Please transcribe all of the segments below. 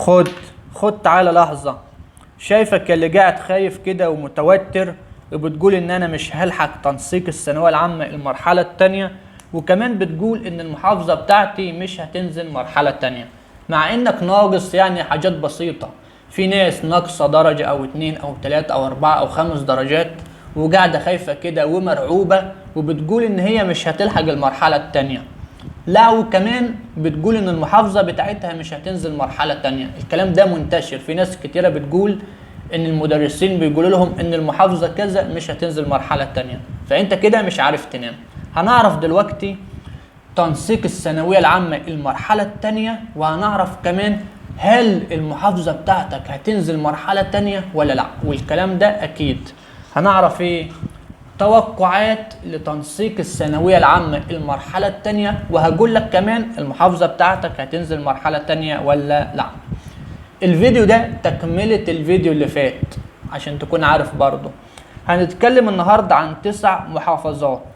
خد خد تعالى لحظة. شايفك اللي قاعد خايف كده ومتوتر وبتقول ان انا مش هلحق تنسيق الثانوية العامة المرحلة التانية، وكمان بتقول ان المحافظة بتاعتي مش هتنزل مرحلة تانية، مع انك ناقص يعني حاجات بسيطة. في ناس ناقصة درجة او 2 او 3 او 4 او 5 درجات وقاعدة خايفة كده ومرعوبة وبتقول ان هي مش هتلحق المرحلة التانية. لا وكمان بتقول ان المحافظة بتاعتها مش هتنزل مرحلة تانية. الكلام ده منتشر في ناس كتيرة بتقول ان المدرسين بيقولوا لهم ان المحافظة كذا مش هتنزل مرحلة تانية، فانت كده مش عارف تنام. هنعرف دلوقتي تنسيق الثانوية العامة المرحلة التانية، وهنعرف كمان هل المحافظة بتاعتك هتنزل مرحلة تانية ولا لا، والكلام ده اكيد هنعرف ايه توقعات لتنسيق الثانوية العامة المرحلة التانية، وهقول لك كمان المحافظة بتاعتك هتنزل مرحلة تانية ولا لا. الفيديو ده تكملة الفيديو اللي فات عشان تكون عارف برضو. هنتكلم النهاردة عن 9 محافظات،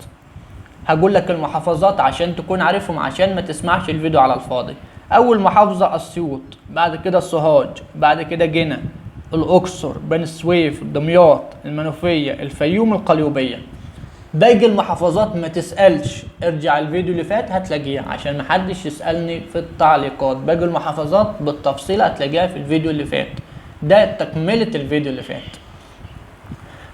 هقول لك المحافظات عشان تكون عارفهم عشان ما تسمعش الفيديو على الفاضي. أول محافظة أسيوط، بعد كده سوهاج، بعد كده جنة، الأقصر، بني سويف، دمياط، المنوفية، الفيوم، القليوبية. باقي المحافظات ما تسألش، ارجع الفيديو اللي فات هتلاقيها عشان محدش يسألني في التعليقات. باقي المحافظات بالتفصيل هتلاقيها في الفيديو اللي فات، ده تكملة الفيديو اللي فات.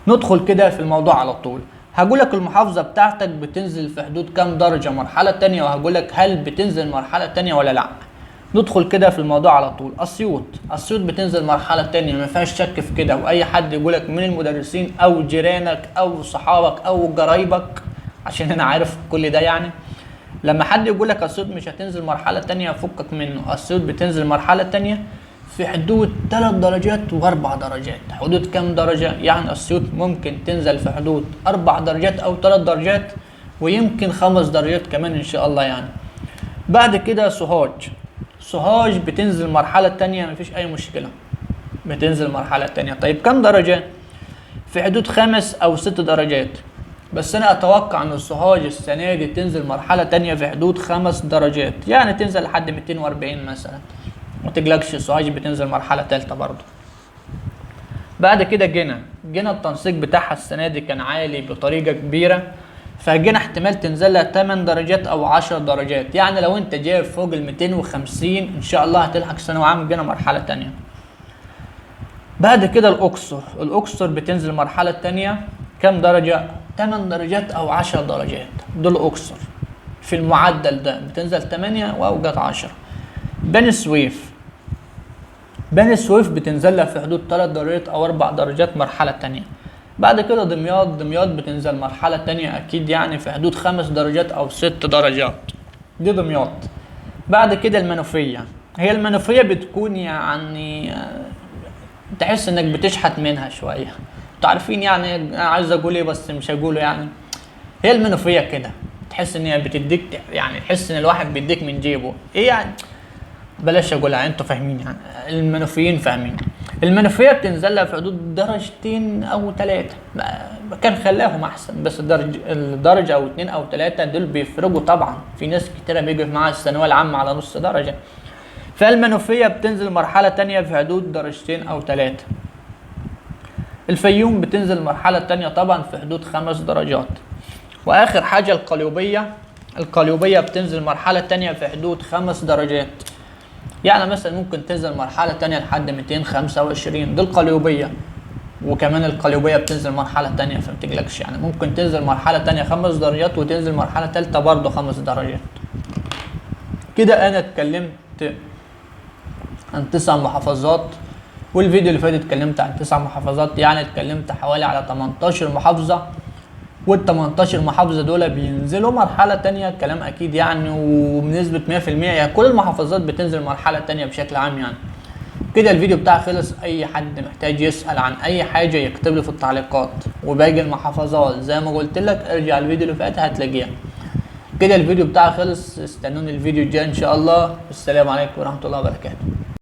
ندخل كده في الموضوع على طول. هقولك المحافظة بتاعتك بتنزل في حدود كام درجة مرحلة تانية، وهقولك هل بتنزل مرحلة تانية ولا لا. ندخل كده في الموضوع على طول. أسيوط، أسيوط بتنزل مرحلة تانية ما فيهاش شك في كده، وأي حد يقولك من المدرسين أو جيرانك أو صحابك أو قرايبك، عشان أنا عارف كل ده يعني، لما حد يقولك أسيوط مش هتنزل مرحلة تانية فكك منه. أسيوط بتنزل مرحلة تانية في حدود 3 درجات و4 درجات. حدود كام درجة؟ يعني أسيوط ممكن تنزل في حدود 4 درجات أو 3 درجات، ويمكن 5 درجات كمان إن شاء الله يعني. بعد كده سوهاج، سوهاج بتنزل مرحلة تانية مفيش أي مشكلة، بتنزل مرحلة تانية. طيب كم درجة؟ في حدود 5 أو 6 درجات، بس أنا أتوقع إن سوهاج السنة دي تنزل مرحلة تانية في حدود 5 درجات، يعني تنزل لحد 240 مثلا. ما تقلقش، سوهاج بتنزل مرحلة تالتة برضو. بعد كده جنة، جنة التنسيق بتاعها السنة دي كان عالي بطريقة كبيرة، فجنة احتمال تنزل لها 8 درجات أو 10 درجات، يعني لو أنت جايب فوق ال 250 إن شاء الله هتلحق ثانوية عام جنة مرحلة تانية. بعد كده الأقصر، الأقصر بتنزل مرحلة تانية كام درجة؟ 8 درجات أو 10 درجات. دول الأقصر في المعدل ده بتنزل 8 وأوجات 10. بني سويف، بني سويف بتنزل لها في حدود 3 درجات أو 4 درجات مرحلة تانية. بعد كده دمياط، دمياط بتنزل مرحلة تانية أكيد يعني في حدود 5 درجات أو 6 درجات، دي دمياط. بعد كده المنوفية، هي المنوفية بتكون يعني تحس إنك بتشحت منها شوية، انتوا عارفين يعني أنا عايز أقول إيه بس مش هقوله يعني. هي المنوفية كده تحس إن هي بتديك، يعني تحس إن الواحد بيديك من جيبه، إيه يعني، بلاش أقولها، انتوا فاهمين يعني، المنوفيين فاهمين. المنوفية بتنزل لها في حدود 2 أو 3، كان خلاهم أحسن، بس الدرجة أو 2 أو 3 دول بيفرقوا طبعا. في ناس كتيرة بيجي معاها الثانوية العامة على نص درجة. فالمنوفية بتنزل مرحلة تانية في حدود 2 أو 3. الفيوم بتنزل مرحلة تانية طبعا في حدود 5 درجات. وآخر حاجة القليوبية، القليوبية بتنزل مرحلة تانية في حدود 5 درجات، يعني مثلا ممكن تنزل مرحلة تانية لحد 225، دي القليوبية. وكمان القليوبية بتنزل مرحلة تانية فما تقلقش، يعني ممكن تنزل مرحلة تانية 5 درجات وتنزل مرحلة تالتة برضه 5 درجات. كده أنا اتكلمت عن 9 محافظات، والفيديو اللي فات اتكلمت عن 9 محافظات، يعني اتكلمت حوالي على 18 محافظة، وال 18 محافظة دول بينزلوا مرحلة تانية، كلام أكيد يعني وبنسبة 100%، يعني كل المحافظات بتنزل مرحلة تانية بشكل عام يعني. كده الفيديو بتاعي خلص. أي حد محتاج يسأل عن أي حاجة يكتب لي في التعليقات، وباقي المحافظات زي ما قلت لك ارجع الفيديو اللي فات هتلاقيها. كده الفيديو بتاعي خلص، استنوني الفيديو الجاي إن شاء الله. السلام عليكم ورحمة الله وبركاته.